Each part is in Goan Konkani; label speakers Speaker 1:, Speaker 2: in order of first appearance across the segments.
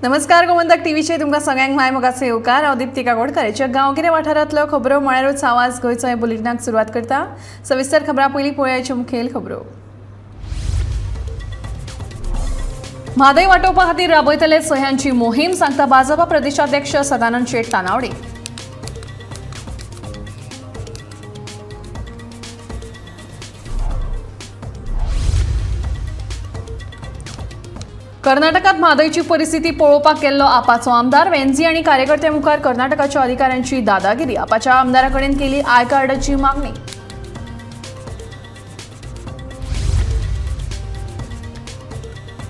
Speaker 1: नमस्कार गोमंतक टीव्हीचे तुमकां सगळ्यांक my मोगाचो येवकार. हांव दीप्ती काकोडकाराच्या गांवगिऱ्या वाठारांतल्यो खबरो म्हळ्यारूच आवाज गोंयचो हे बुलेटिनाक सुरवात करता. सविस्तर खबरां पयलीं पळोवयाच्यो मुखेल खबरो. म्हादय वाटोवपा खातीर राबयतले सह्यांची मोहीम, सांगता भाजपा प्रदेशाध्यक्ष सदानंद शेट तानावडे. कर्नाटकात म्हादयची परिस्थिती पळोवपाक गेल्लो आपाचो आमदार वेन्झी आनी कार्यकर्त्यां मुखार कर्नाटकाच्या अधिकाऱ्यांची दादागिरी. आपाच्या आमदारा कडेन केली I कार्डाची मागणी.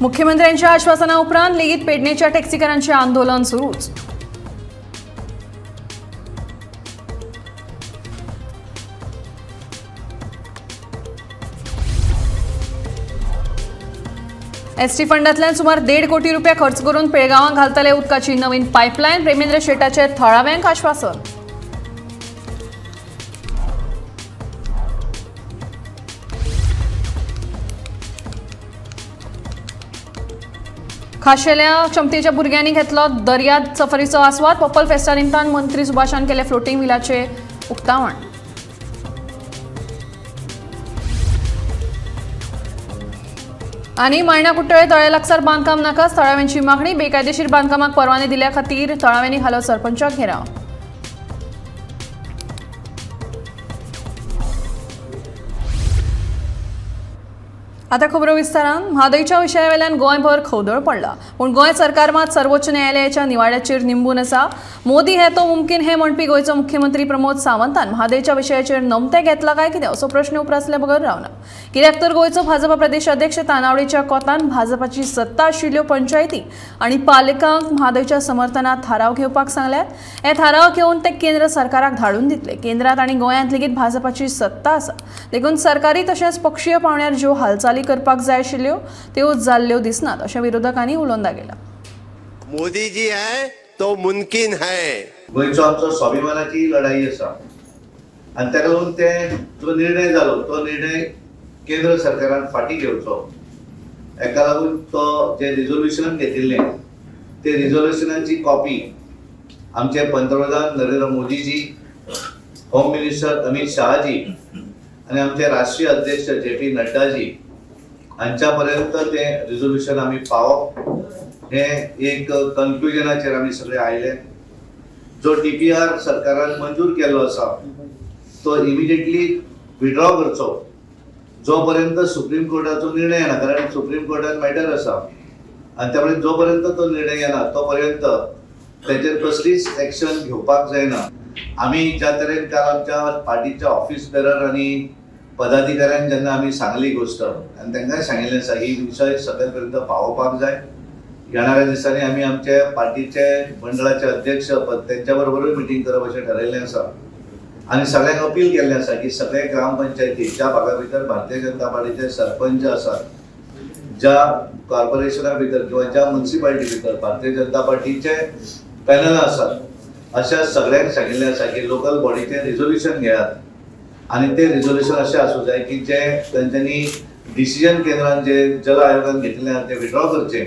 Speaker 1: मुख्यमंत्र्यांच्या आश्वासना उपरांत लेगीत पेडणेच्या टॅक्सीकारांचे आंदोलन सुरूच. एसटी फंडांतल्यान सुमार 1.5 कोटी रुपया खर्च करून पेळगांवां घालतले उदकाची नवीन पायपलायन, प्रेमेंद्र शेटाचे थळाव्यांक आश्वासन. खाशेल्या क्षमतेच्या भुरग्यांनी घेतलो दर्याद सफरीचो आस्वाद. पर्पल फेस्टा निमतान मंत्री सुभाषान केले फ्लोटींग विलाचे उक्तावण. आनी मायणा कुट्टळे तळे लागसार बांदकाम नाका, थळाव्यांची मागणी. बेकायदेशीर बांदकामाक परवाने दिल्या खातीर थळाव्यांनी घालो सरपंचाक घेराव. आता खबरो विस्तारान. म्हादयच्या विशयावेल्यान गोंयभर खवदळ पडला, पूण गोंय सरकार मात सर्वोच्च न्यायालयाच्या निवाड्याचेर निंबून आसा. मोदी हे तो मुमकीन हे म्हणपी गोंयचो मुख्यमंत्री प्रमोद सावंतान म्हादयच्या विशयाचेर नमते घेतला काय कितें असो प्रश्न उप्रासले बगर रावना. कित्याक तर गोंयचो भाजपा प्रदेश अध्यक्ष तानावडेच्या कोतान भाजपाची सत्ता आशिल्ल्यो पंचायती आनी पालिकांक म्हादयच्या समर्थनात थाराव घेवपाक सांगल्यात. हे थाराव घेवन ते केंद्र सरकाराक धाडून दितले. केंद्रात आनी गोंयांत लेगीत भाजपाची सत्ता आसा, देखून सरकारी तशेंच पक्षीय पावंड्यार ज्यो हालचाली करपाक जाय आशिल्ल्यो त्यो जाल्ल्यो दिसनात अशें विरोधकांनी उलोवन दाखयलां.
Speaker 2: मोदी जी है तो मुमकिन है.
Speaker 3: गोंयचो आमचो स्वाभिमानाची लढाई आसा आनी ताका लागून ते जो निर्णय जालो तो निर्णय केंद्र सरकारान फाटीं घेवचो. हेका लागून तो जे रिजोल्युशन घेतिल्लें ते रिजोल्युशनाची कॉपी आमचे पंतप्रधान नरेंद्र मोदीजी, होम मिनिस्टर अमित शहाजी आनी आमचे राष्ट्रीय अध्यक्ष जे पी नड्डाजी हांच्या पर्यंत ते रिजोल्युशन आमी पावप हे एक कन्क्लुजनाचेर आमी सगळे आयले. जो डी पी आर सरकारान मंजूर केल्लो आसा तो इमिजिएटली विड्रॉ करचो जो पर्यंत सुप्रीम कोर्टाचो निर्णय येना, कारण सुप्रीम कोर्टान मॅटर आसा आनी त्या मुळे जो पर्यंत तो निर्णय येना तो पर्यंत तेचेर कसलीच एक्शन घेवपाक जायना. आमी ज्या तरेन काल आमच्या पार्टीच्या ऑफिस बेरर आनी पदाधिकाऱ्यांक जेन्ना आमी सांगली गोश्ट आनी तांकांय सांगिल्लें आसा ही विशय सकयल पर्यंत पावोवपाक जाय. येणाऱ्या दिसांनी आमी आमचे पार्टीचे मंडळाचे अध्यक्ष तेंच्या बरोबरूय मिटींग करप अशें ठरयल्लें आसा आनी सगळ्यांक अपील केल्लें आसा की सगळे ग्रामपंचायती ज्या भागा भितर भारतीय जनता पार्टीचे सरपंच आसात, ज्या कॉर्पोरेशना भितर किंवा ज्या म्युनिसिपालिटी भितर भारतीय जनता पार्टीचे पॅनल आसात, अशा सगळ्यांक सांगिल्लें आसा की लोकल बॉडीचें रिजोल्युशन घेयात आनी ते रिजोल्युशन अशें आसूं जाय की जे तेंच्यांनी डिसिजन केंद्रान जे जल आयोगान घेतिल्लें आसा तें विड्रॉ करचें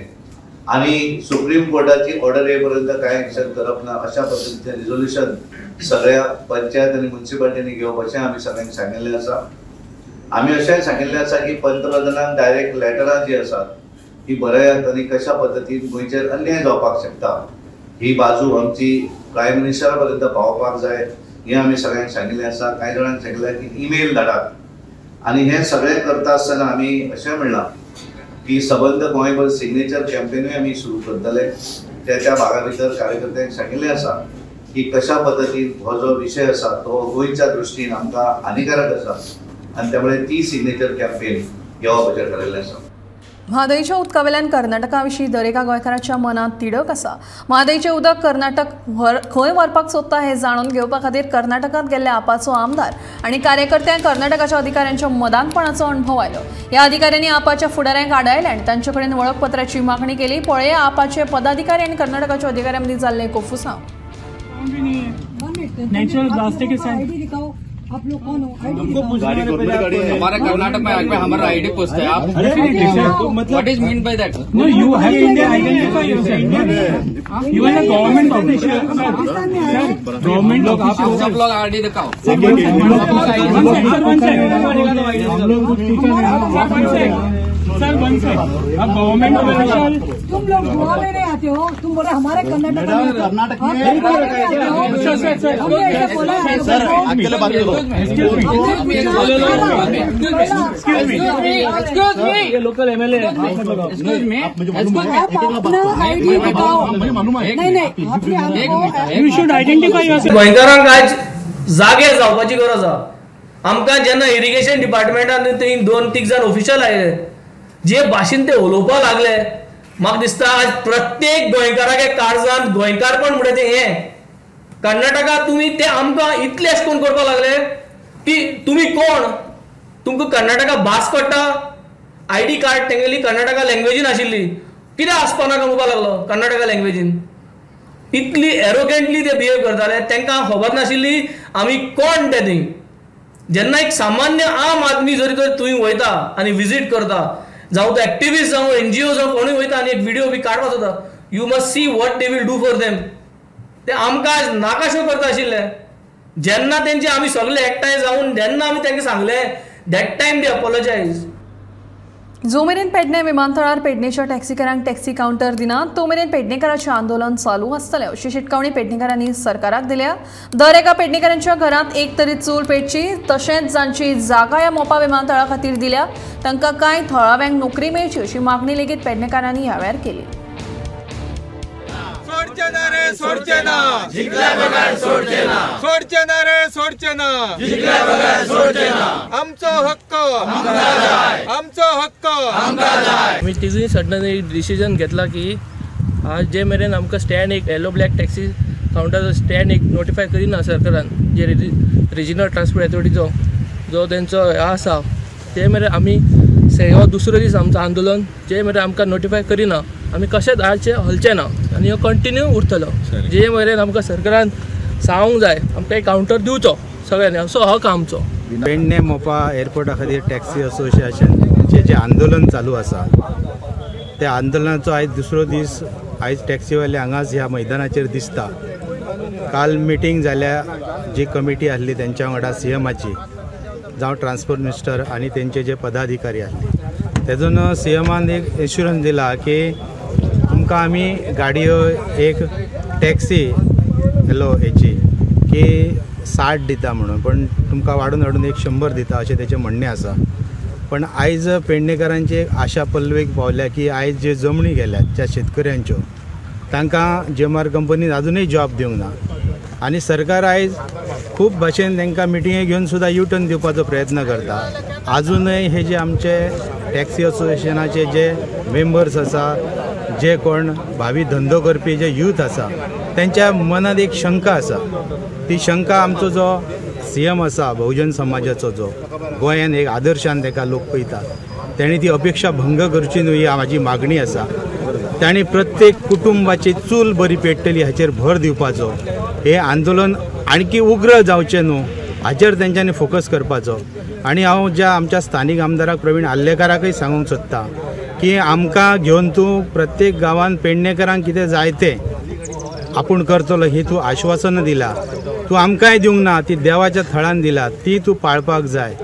Speaker 3: आनी सुप्रीम कोर्टाची ऑर्डर ये पर्यंत कांय एक्शन करप ना अशा पद्दतीचें रिजोल्युशन सगळ्या पंचायत आनी म्युनिसिपालिटींनी घेवप अशें आमी सगळ्यांक सांगिल्लें आसा. आमी अशेंय सांगिल्लें आसा की पंतप्रधानांक डायरेक्ट लेटरां जीं आसात ती बरयात आनी कशा पद्दतीन गोंयचेर अन्याय जावपाक शकता ही बाजू आमची प्रायम मिनिस्टरा पर्यंत पावोवपाक जाय हें आमी सगळ्यांक सांगिल्लें आसा. कांय जाणांक सांगिल्लें की ईमेल धाडात आनी हें सगळें करता आसतना आमी अशें म्हणलां की सबंद गोंयभर सिग्नेचर कॅम्पेनूय आमी सुरू करतले. त्या त्या भागा भितर कार्यकर्त्यांक सांगिल्लें आसा की कशा पद्दतीन हो जो विशय आसा तो गोंयच्या दृश्टीन आमकां हानिकारक आसा आनी त्यामुळे ती सिग्नेचर कॅम्पेन घेवप अशें ठरयल्लें आसा.
Speaker 1: म्हादयच्या उदकावेल्यान कर्नाटका विशीं दरेका गोंयकाराच्या मनांत तिडक आसा. म्हादयचें उदक कर्नाटक खंय व्हरपाक सोदता हें जाणून घेवपा खातीर कर्नाटकांत गेल्ले आपाचो आमदार आनी कार्यकर्त्यांक कर्नाटकाच्या अधिकाऱ्यांच्या मदांतपणाचो अणभव आयलो. ह्या अधिकाऱ्यांनी आपाच्या फुडाऱ्यांक आडायले आनी तांचे कडेन वळखपत्राची मागणी केली. पळया आपाचे पदाधिकारी आनी कर्नाटकाच्या अधिकाऱ्यां मदीं जाल्लें कोफुसांव.
Speaker 4: नेचुरल प्लास्टिक आप लोग कौन हो?
Speaker 5: हमारे कर्नाटक में आगे हमारा आईडी पूछते हैं आप। What is mean by that?
Speaker 6: No, you have India identify yourself. You are a government official. Government official.
Speaker 5: Sub log ID दिखाओ।
Speaker 6: सर वन सेकंड, अब गवर्नमेंट ऑफिशियल।
Speaker 4: तुम लोग गोवा में नहीं आते हो, तुम बोले हमारे कर्नाटक में।
Speaker 6: लोकल एमएलए
Speaker 4: अपना आईडी दिखाओ। नहीं नहीं,
Speaker 6: you should identify yourself.
Speaker 7: गोंयकारांक आज जागे जावपाची गरज आसा। आमकां जेन्ना इरिगेशन डिपार्टमेंटान थंय दोन तीग जाण ऑफिशियल आयले, जे भाशेन ते उलोवपाक लागले, म्हाका दिसता आज प्रत्येक गोंयकाराक काळजान गोंयकारपण म्हणटा तें हें। कर्नाटका तुमी ते आमकां इतले अशें कोण करपाक लागले की तुमी कोण, तुमकां कर्नाटका भास कळटा? आयडी कार्ड तेंगेली कर्नाटका लँग्वेजीन आशिल्ली, कित्याक आसपा नाका म्हणपाक लागलो कर्नाटका लँग्वेजीन। इतली एरोगेंटली ते बिहेव करताले, तांकां खबर नाशिल्ली आमी कोण ते थंय। जेन्ना एक सामान्य आम आदमी जरी तर तुवें वयता आनी विजीट करता, जावं तो एक्टिविस्ट जावं एनजीओ जावं कोणूय वयता आनी एक विडियो बी काडपाक सोदता, you must see what they will do for them. ते आमकां आज नाकाशो करता आशिल्ले। जेन्ना तेंचे आमी सगळे एकठांय जावन जेन्ना आमी तांकां सांगले, that time they apologise.
Speaker 1: जो मेरेन पेडणे विमानतळार पेडणेच्या टॅक्सीकारांक टॅक्सी कावंटर दिना तो मेरेन पेडणेकारांचें आंदोलन चालू आसतलें अशी शिटकावणी पेडणेकारांनी सरकाराक दिल्या। दर एका पेडणेकारांच्या घरांत एक तरी चूल पेटची, तशेंच जांची जागा ह्या मोपा विमानतळा खातीर दिल्या तांकां कांय थळाव्यांक नोकरी मेळची अशी मागणी लेगीत पेडणेकारांनी ह्या वेळार केली।
Speaker 8: सोडचे ना रे सोडचे ना, जिंकल्या बगर सोडचे ना, सोडचे ना रे सोडचे ना, जिंकल्या बगर सोडचे ना, आमचो हक्क आमकां जाय, आमचो हक्क आमकां जाय।
Speaker 9: आमी तिगूय सडन एक डिसिजन घेतला की आज जे मेरेन आमकां स्टँड एक yellow black taxi counter stand एक नोटिफाय करिना सरकारान, जे रिजनल ट्रान्सपोर्ट अथॉरिटीचो जो तेंचो हे आसा ते मेरेन आमी हो दुसरो दीस आमचो आंदोलन, जे मेरेन आमकां नोटिफाय करिना आमी कशेंच आजचे हलचे ना आनी हो कंटिन्यू उरतलो। जे मेरेन आमकां सरकारान सांगूंक जाय आमकां एक कावंटर दिवचो सगळ्यांनी, असो हक आमचो।
Speaker 10: पेडणे मोपा एअरपोर्टा खातीर टॅक्सी असोसिएशनचें जें आंदोलन चालू आसा त्या आंदोलनाचो आयज दुसरो दीस। आयज टॅक्सीवाले हांगाच ह्या मैदानाचेर दिसता। काल मिटींग जाल्या, जी कमिटी आसली तेंच्या वांगडा सीएमाची जावं ट्रान्सपोर्ट मिनिस्टर आनी तेंचे जे पदाधिकारी आसले, तेजून सीएमान एक एश्युरन्स दिला की तुमकां आमी गाडयो एक टॅक्सी येलो हेची की 60 दिता म्हणून, पण तुमकां वाडून वाडून 100 दिता अशें तेचें म्हणणें आसा। पण आयज पेडणेकारांची एक आशा पल्लवेक पावल्या की आयज जे जमणी गेल्यात ज्या शेतकऱ्यांच्यो तांकां जीएमआर कंपनीन आजुनूय जॉब दिवंक ना आनी सरकार आयज खूब भाशेन तांकां मिटिंगे घेवन सुद्दां यू टर्न दिवपाचो प्रयत्न करता। आजुनूय हे जे आमचे टॅक्सी असोसिएशनाचे जे मेंबर्स आसा, जे कोण भावी धंदो करपी जे यूथ आसा, तेंच्या मनांत एक शंका आसा। ती शंका आमचो जो सीएम आसा बहुजन समाजाचो, जो गोंयान एक आदर्शान ताका लोक पळयतात, तेणी ती अपेक्षा भंग करची न्हय ही म्हाजी मागणी आसा। तांणी प्रत्येक कुटुंबाची चूल बरी पेट्टली हाचेर भर दिवपाचो, हें आंदोलन आणखी उग्र जावचें न्हू हाचेर तेंच्यांनी फोकस करपाचो। आनी हांव ज्या आमच्या स्थानीक आमदाराक प्रवीण आर्लेकाराकय सांगूंक सोदता की आमकां घेवन तूं प्रत्येक गांवांत पेडणेकारांक कितें जाय तें आपूण करतलो ही तूं आश्वासनां दिला, तूं आमकांय दिवंक ना, ती देवाच्या थळान दिला, ती तूं पाळपाक जाय।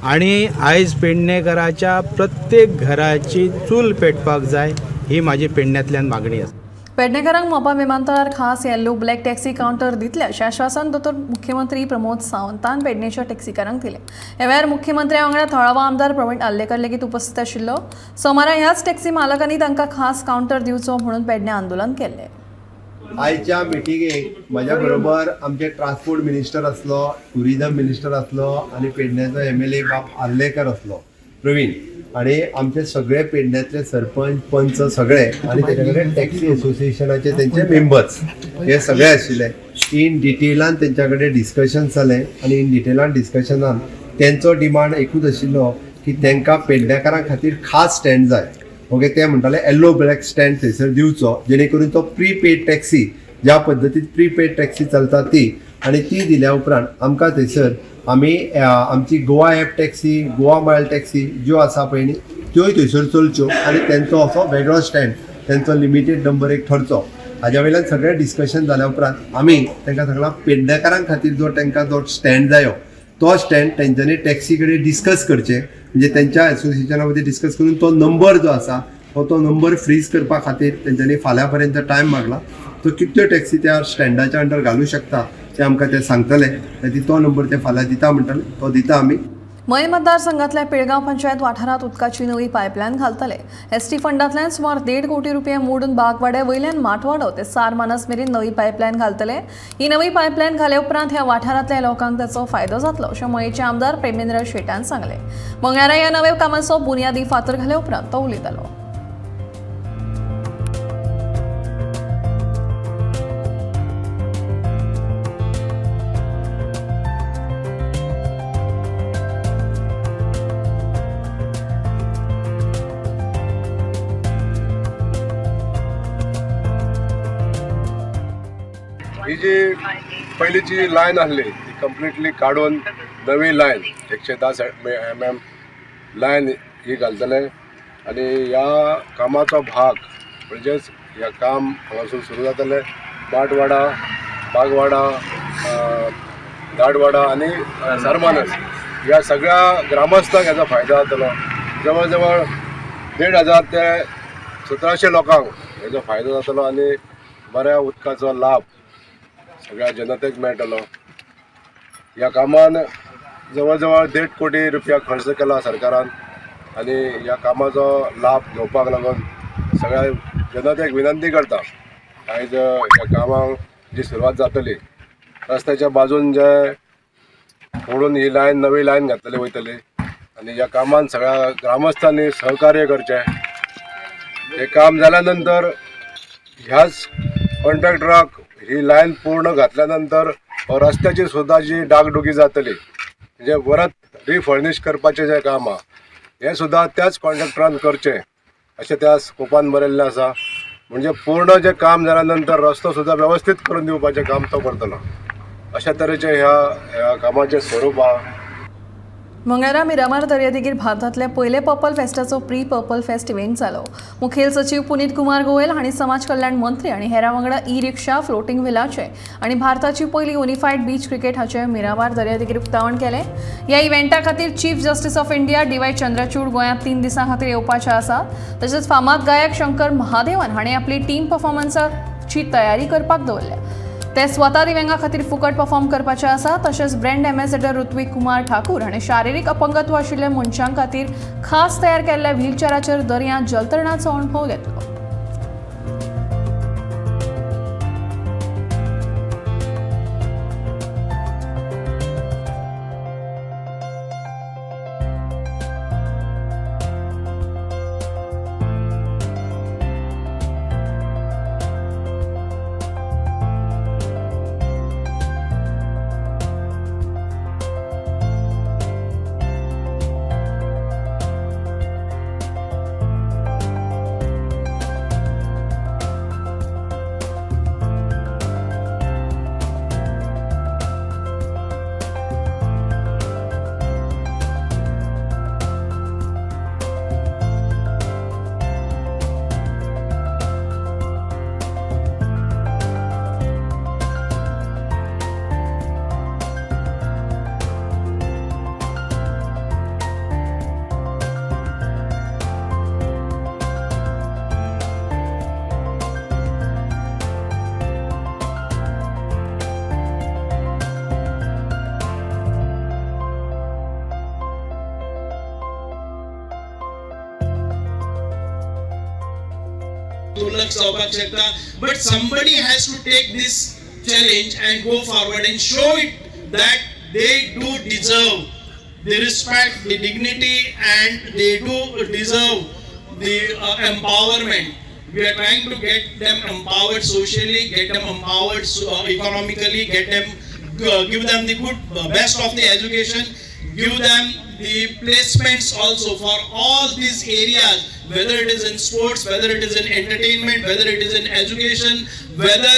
Speaker 10: आनी आयज पेडणेकाराच्या प्रत्येक घराची चूल पेटपाक जाय ही म्हाजी पेडण्यांतल्यान मागणी आसा।
Speaker 1: पेडणेकारांक मोपा विमानतळार खास येल्लो ब्लॅक टॅक्सी कावंटर दितले अशें आश्वासन दोतोर मुख्यमंत्री प्रमोद सावंतान पेडणेच्या टॅक्सीकारांक दिलें। ह्या वेळार मुख्यमंत्र्या वांगडा थळावो आमदार प्रवीण आर्लेकर लेगीत उपस्थित आशिल्लो। सोमारा ह्याच टॅक्सी मालकांनी तांकां खास कावंटर दिवचो म्हणून पेडणे आंदोलन केल्लें।
Speaker 2: आयच्या मिटिंगेक म्हाज्या बरोबर आमचे ट्रान्सपोर्ट मिनिस्टर आसलो, ट्युरिजम मिनिस्टर आसलो आनी पेडण्याचो एमएलए बाब आर्लेकर आसलो प्रवीण, आनी आमचे सगळे पेडण्यांतले सरपंच पंच सगळे आनी तेच्या कडेन टॅक्सी असोसिएशनाचे तेंचे मेंबर्स हे सगळे आशिल्ले। इन डिटेलान तेंच्या कडेन डिस्कशन जालें आनी इन डिटेलान डिस्कशनान तेंचो डिमांड एकूच आशिल्लो की तेंकां पेडणेकारां खातीर खास स्टँड जाय। ओके, ते म्हणटाले येल्लो ब्लॅक स्टँड थंयसर दिवचो जेणे करून तो प्रीपेड टॅक्सी ज्या पद्दतीन प्रीपेड टॅक्सी चलता ती आनी ती दिल्या उपरांत आमकां थंयसर आमी आमची Goa app taxi, Goa mobile taxi ज्यो आसा पळय न्ही त्योय थंयसर चलच्यो आनी तेंचो असो वेगळो स्टँड, तेंचो लिमिटेड नंबर एक ठरचो. हाज्या वयल्यान सगळें डिस्कशन जाल्या उपरांत आमी तांकां सगळ्या पेडणेकारां खातीर जो तांकां जो स्टँड जायो तो स्टँड तेंच्यांनी टॅक्सी कडेन डिस्कस करचें, म्हणजे तेंच्या एसोसिएशना मदीं डिस्कस करून तो नंबर जो आसा तो नंबर फ्रीज करपा खातीर तेंच्यांनी फाल्यां पर्यंत टायम मागला. तो कितल्यो टॅक्सी त्या स्टँडाच्या अंडर घालूं शकता ते आमकां ते सांगतले, तो नंबर ते फाल्यां दिता म्हणटले, तो दिता आमी.
Speaker 1: मये मतदारसंघातल्या पिळगांव पंचायत वाठारांत उदकाची नवी पायपलायन घालतले. एसटी फंडांतल्यान सुमार 1.5 कोटी रुपये मोडून बागवाड्या वयल्यान माटवाडो ते सारमानस मेरेन नवी पायपलायन घालतले. ही नवी पायपलायन घाले उपरांत ह्या वाठारांतल्या लोकांक ताचो फायदो जातलो अशें मयेचे आमदार प्रेमेंद्र शेटान सांगलें. मंगळारा ह्या नव्या कामाचो बुन्यादी फातर घाले उपरांत तो उलयतालो.
Speaker 11: ही जी पहिलीची लायन आसली ती कंप्लिटली काडून नवी लायन 110 mm लायन ही घालतले आनी ह्या कामाचो भाग म्हणजेच ह्या काम हांगासून सुरू जातलें. माटवाडा, बागवाडा, दाडवाडा आनी सरमानस ह्या सगळ्या ग्रामस्थांक हेचो फायदो जातलो. जवळ जवळ 1500 ते 1700 लोकांक हेचो फायदो जातलो आनी बऱ्या उदकाचो लाभ सगळ्या जनतेक मेळटलो. ह्या कामान जवळ जवळ 1.5 कोटी रुपया खर्च केला सरकारान आनी ह्या कामाचो लाभ घेवपाक लागून सगळ्या जनतेक विनंती करता. आयज ह्या कामाक जी सुरवात जातली रस्त्याच्या बाजून जे फोडून ही लायन नवी लायन घातलेली वयतली आनी ह्या कामान सगळ्या ग्रामस्थांनी सहकार्य करचें. हें काम जाल्या नंतर ह्याच कॉन्ट्रॅक्टराक ही लायन पूर्ण घातल्या नंतर रस्त्याची सुद्दां जी डागडुगी जातली म्हणजे परत रिफर्निश करपाचें जें काम आहा हें सुद्दां त्याच कॉन्ट्रॅक्टरान करचें अशें त्या स्कोपान बरयल्लें आसा. म्हणजे पूर्ण जें काम जाल्या नंतर रस्तो सुद्दां वेवस्थीत करून दिवपाचें काम तो करतलो. अशा तरेचें ह्या कामाचें स्वरूप आहा.
Speaker 1: मंगळारा मिरामार दर्यादेगेर भारतांतल्या पयले पर्पल फेस्टाचो प्री पर्पल फेस्ट इव्हेंट जालो. मुखेल सचीव पुनीत कुमार गोयल हांणी समाज कल्याण मंत्री आनी हेरां वांगडा ई रिक्षा फ्लोटींग व्हिलाचे आनी भारताची पयली युनिफायड बीच क्रिकेट हाचें मिरामार दर्यादेगेर उक्तावण केलें. ह्या इव्हेंटा खातीर chief justice of India D Y Chandrachud गोंयांत 3 दिसां खातीर येवपाचे आसात. तशेंच फामाद गायक शंकर महादेवन हांणी आपली टीम परफॉर्मन्साची तयारी करपाक दवरल्या. ते स्वता दिव्यांगा खातीर फुकट परफॉर्म करपाचे आसा. तशेंच ब्रँड एम्बेसेडर ऋत्विक कुमार ठाकूर हाणें शारिरीक अपंगत्व आशिल्ल्या मनशां खातीर खास तयार केल्ल्या व्हीलचॅराचेर दर्यांत जलतरणाचो अणभव घेतलो.
Speaker 12: But somebody has to take this challenge and go forward and show it that they do deserve the respect, the dignity, and they do deserve the empowerment. We are trying to get them empowered socially, get them empowered economically, get them, give them the good, best of the education, give them the placements also for all these areas, whether it is in sports, whether it is in entertainment, whether it is in education, whether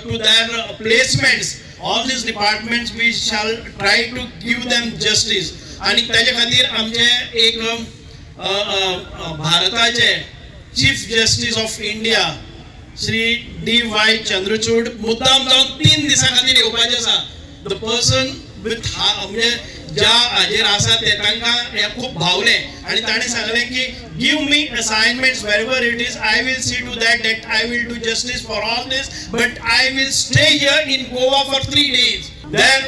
Speaker 12: to their placements. All these departments we shall try to give them justice. आनी ताजे खातीर आमचे एक भारताचे chief justice of India Shri D Y. Chandrachud मुद्दाम जावन 3 दिसां खातीर येवपाचे आसा. The person with म्हणजे ज्या हाजेर आसा ते तांकां हें खूब भावलें आनी ताणें सांगलें की give me assignments wherever it is, I will see to that that I will do justice for all this, but I will stay here in Goa for 3 days. Then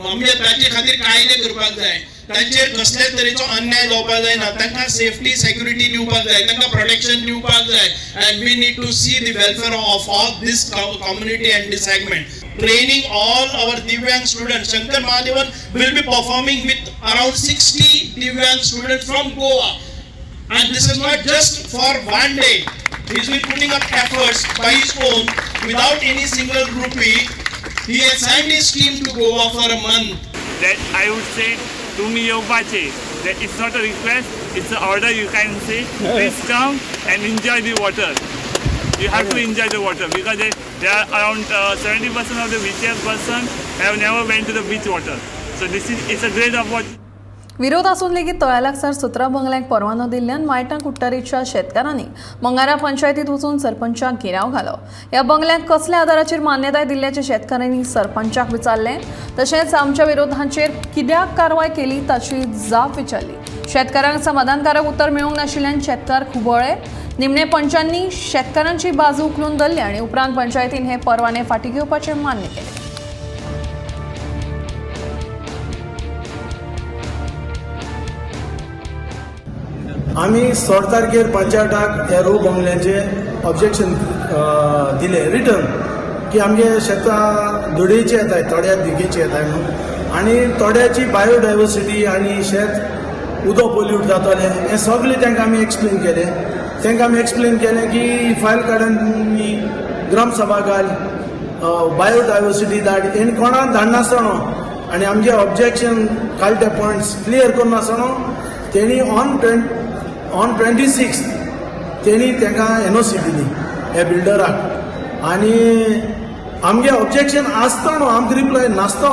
Speaker 12: म्हणजे ताचे खातीर कायदे करपाक जाय, तांचेर कसल्याच तरेचो अन्याय जावपाक जायना, तांकां सेफ्टी सेक्युरिटी दिवपाक जाय, तांकां प्रोटेक्शन दिवपाक जाय. And we need to see the welfare of all this community and this segment. Training all our Divyang students. Shankar Mahadevan will be performing with around 60 Divyang students from Goa. And this is not just for one day. He's been putting up efforts by his own without any single rupee. He has sent his team to Goa for a month.
Speaker 13: That I would say to me येवपाचे. That it's not a request, it's an order, you can say. Please come and enjoy the water. You have to enjoy the water because there are around 70% of the wheelchair person have never went to the beach water. So this is it's a great opportunity.
Speaker 1: विरोध आसून लेगीत तळ्या लागसार 17 बंगल्यांक परवानो दिल्ल्यान मायटा कुट्टारीच्या शेतकारांनी मंगारा पंचायतीत वचून सरपंचाक घेराव घालो. ह्या बंगल्यांक कसल्या आदाराचेर मान्यताय दिल्ल्याचें शेतकारांनी सरपंचाक विचारलें. तशेंच आमच्या विरोधांचेर कित्याक कारवाय केली ताची जाप विचारली. शेतकारांक समाधानकारक उत्तर मेळूंक नाशिल्ल्यान शेतकार खुबळ्ळे. निमणे पंचांनी शेतकारांची बाजू उखलून धरली आनी उपरांत पंचायतीन हे परवाने फाटीं घेवपाचें मान्य केलें.
Speaker 14: आमी 16 तारखेर पंचायताक ह्या रो बंगल्यांचे ऑब्जेक्शन दिले रिटर्न की आमगे शेतां धुडेची येताय, थोड्या दिकेची येताय म्हणून, आनी थोड्याची बायोडायवर्सिटी आनी शेत उदक पोल्यूट जातलें हें सगळें तांकां आमी एक्सप्लेन केलें. तांकां आमी एक्सप्लेन केलें की फायल काडून ग्रामसभा घाल, बायोडायवर्सिटी धाड, हेणी कोणाक धाडनासतना आनी आमचे ऑब्जेक्शन काडले पॉयंट्स क्लियर करनासतना तेणी ऑन 26 तेणी तांकां एनओसी दिली ह्या बिल्डराक. आनी आमगे ऑब्जेक्शन आसतना आमकां रिप्लाय नासतना,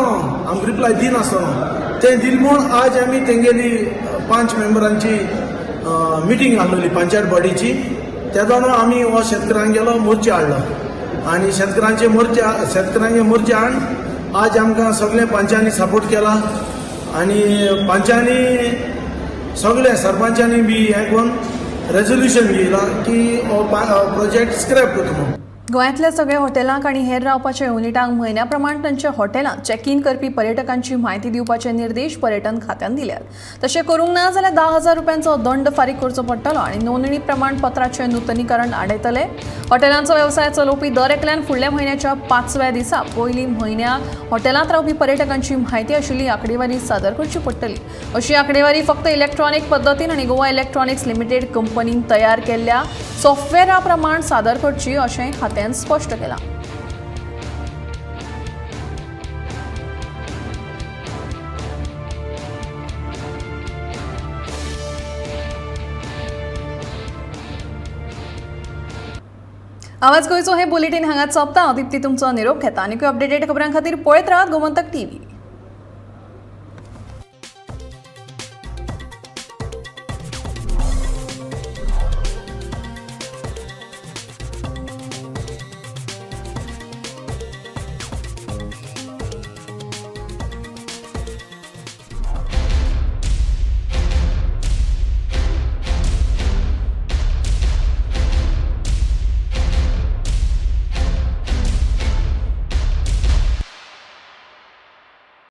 Speaker 14: आमकां रिप्लाय दिनासतना तें दिलें म्हूण आज आमी तेंगेली 5 मेंबरांची मिटींग आहलोली पंचायत बॉडीची. तेदोना आमी हो शेतकारांगेलो मोर्चा हाडलो आनी शेतकारांचे शेतकारांगे मोर्चा हाडून आज आमकां सगळे पंचांनी सपोर्ट केला आनी पंचांनी सगळे सरपंचांनी बी हें करून रेजोल्युशन घेयलां की हो प्रोजेक्ट स्क्रॅप करता म्हणून.
Speaker 1: गोंयांतल्या सगळ्या हॉटेलांक आनी हेर रावपाच्या युनिटांक म्हयन्या प्रमाण तांच्या हॉटेलांत चॅक इन करपी पर्यटकांची म्हायती दिवपाचे निर्देश पर्यटन खात्यान दिल्यात. तशें करूंक ना जाल्यार 10,000 रुपयांचो दंड फारीक करचो पडटलो आनी नोंदणी प्रमाणपत्राचें नुतनीकरण आडयतले. हॉटेलांचो वेवसाय चलोवपी दर एकल्यान फुडल्या म्हयन्याच्या 5व्या दिसा पयलीं म्हयन्याक हॉटेलांत रावपी पर्यटकांची म्हायती आशिल्ली आंकडेवारी सादर करची पडटली. अशी आंकडेवारी फक्त इलेक्ट्रॉनिक पद्दतीन आनी गोवा इलेक्ट्रॉनिक्स लिमिटेड कंपनीन तयार केल्ल्या सॉफ्टवेअरा प्रमाण सादर करची अशें खात्यान स्पश्ट केलां. आवाज गोंयचो हे बुलेटीन हांगाच सोंपता. हांव दीप्ती तुमचो निरोप घेता. आनीकूय अपडेटेड खबरां खातीर पळयत राहात गोमंतक टीव्ही.